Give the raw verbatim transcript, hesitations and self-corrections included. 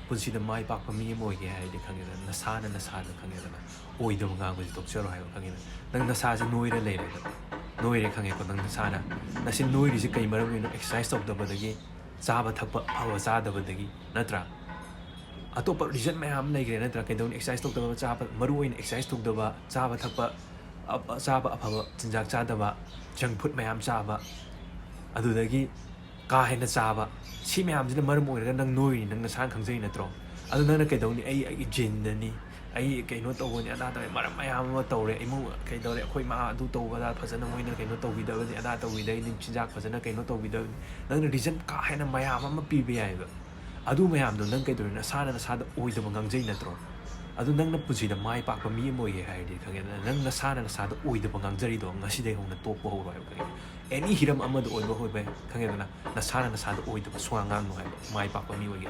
ꯄꯨꯟꯁꯤꯗ ꯃꯥꯏ ꯄꯥꯛꯄ ꯃꯤ ꯑꯃ ꯑꯣꯏꯒꯦ ꯍꯥꯏꯔꯗꯤ, ꯈꯪꯉꯦꯗꯅ, ꯅꯁꯥꯅ ꯅꯁꯥꯗ, ꯈꯪꯉꯦꯗꯅ, ꯑꯣꯏꯗꯕ ꯉꯥꯡꯕꯁꯤ ꯇꯣꯛꯆꯔꯣ ꯍꯥꯏꯕ, ꯈꯪꯉꯦꯗꯅ? ꯅꯪ ꯅꯁꯥꯁꯦ ꯅꯣꯏꯔ ꯂꯩꯔꯦꯕ, ꯅꯣꯏꯔꯦ ꯈꯪꯉꯦꯀꯣ? ꯅꯪ ꯅꯁꯥꯅ ꯅꯁꯤ ꯅꯣꯏꯔꯤꯁꯦ ꯀꯩ ꯃꯔꯝꯒꯤꯅꯣ? ꯑꯦꯛꯁꯔꯁꯥꯏꯁ ꯇꯧꯗꯕꯗꯒꯤ, ꯆꯥꯕ ꯊꯛꯄ ꯑꯐꯕ ꯆꯥꯗꯕꯗꯒꯤ, ꯅꯠꯇ꯭ꯔꯥ? ꯑꯇꯣꯞꯄ ꯔꯤꯖꯟ ꯃꯌꯥꯝ ꯑꯃ ꯂꯩꯈ꯭ꯔꯦ, ꯅꯠꯇ꯭ꯔꯥ? ꯀꯩꯗꯧꯅꯤ? ꯑꯦꯛꯁꯔꯁꯥꯏꯁ ꯇꯧꯗꯕ, ꯆꯥꯕ, ꯃꯔꯨ ꯑꯣꯏꯅ ꯑꯦꯛꯁꯔꯁꯥꯏꯁ ꯇꯧꯗꯕ, ꯆꯥꯕ ꯊꯛꯄ, ꯑ-, ꯆꯥꯕ ꯑꯐꯕ ꯆꯤꯟꯖꯥꯛ ꯆꯥꯗꯕ, ꯖꯪ ꯐꯨꯗ ꯃꯌꯥꯝ ꯆꯥꯕ, ꯑꯗꯨꯗꯒꯤ ꯀꯥ ꯍꯦꯟꯅ ꯆꯥꯕ, ꯁꯤ ꯃꯌꯥꯝꯁꯤꯅ ꯃꯔꯝ ꯑꯣꯏꯔꯒ ꯅꯪ ꯅꯣꯏꯔꯤꯅꯤ, ꯅꯪ ꯅꯁꯥꯅ ꯈꯪꯖꯩ ꯅꯠꯇ꯭ꯔꯣ? ꯑꯗꯨ ꯅꯪꯅ ꯀꯩꯗꯧꯅꯤ? "ꯑꯩ, ꯑꯩꯒꯤ ꯖꯤꯟꯗꯅꯤ, ꯑꯩ ꯀꯩꯅꯣ ꯇꯧꯕꯅꯤ, ꯑꯗꯥ ꯇꯧꯕꯅꯤ", ꯃꯔꯝ ꯃꯌꯥꯝ ꯑꯃ ꯇꯧꯔꯦ, ꯏꯃꯨꯡ ꯀꯩꯗꯧꯔꯦ, ꯑꯩꯈꯣꯏ ꯃꯥ ꯑꯗꯨ ꯇꯧꯕ, ꯑꯗꯥ ꯐꯖꯅ ꯃꯣꯏꯅ ꯀꯩꯅꯣ ꯇꯧꯕꯤꯗꯕꯅꯤ, ꯑꯗꯥ ꯇꯧꯕꯤꯗꯕꯅꯤ, ꯆꯤꯟꯖꯥꯛ ꯐꯖꯅ ꯀꯩꯅꯣ ꯇꯧꯕꯤꯗꯕꯅꯤ, ꯅꯪꯅ ꯔꯤꯖꯟ ꯀꯥ ꯍꯦꯟꯅ ꯃꯌꯥꯝ ꯑꯃ ꯄꯤꯕ ꯌꯥꯏꯑꯕ꯫ ꯑꯗꯨ ꯃꯌꯥꯝꯗꯣ ꯅꯪ ꯀꯩꯗꯧꯔꯤ? ꯅꯁꯥꯅ ꯅꯁꯥꯗ ꯑꯣꯏꯗꯕ ꯉꯥꯡꯖꯩ ꯅꯠꯇ꯭ꯔꯣ? ꯑꯗꯨ ꯅꯪꯅ ꯄꯨꯟꯁꯤꯗ ꯃꯥꯏ ꯄꯥꯛꯄ ꯃꯤ ꯑꯃ ꯑꯣꯏꯒꯦ ꯍꯥꯏꯔꯗꯤ, ꯈꯪꯉꯦꯗꯅ, ꯅꯪ ꯅꯁꯥꯅ ꯅꯁꯥꯗ ꯑꯣꯏꯗꯕ ꯉꯥꯡꯖꯔꯤꯗꯣ ꯉꯁꯤꯗꯩ ꯍꯧꯅ ꯇꯣꯛꯄ ꯍꯧꯔꯣ ꯍꯥꯏꯕ, ꯈꯪꯉꯦ? ꯑꯦꯅꯤ ꯍꯤꯔꯝ ꯑꯃꯗ ꯑꯣꯏꯕ ꯑꯣꯏꯕ ꯌꯥꯏ, ꯈꯪꯉꯦꯗꯅ? ꯅꯁꯥꯅ ꯅꯁꯥꯗ ꯑꯣꯏꯗꯕ ꯁꯨꯉꯥꯡ ꯉꯥꯡꯅꯨ ꯍꯥꯏꯕ, ꯃꯥꯏ ꯄꯥꯛꯄ ꯃꯤ ꯑꯣꯏꯒꯦ ꯍꯥꯏꯔꯗꯤ꯫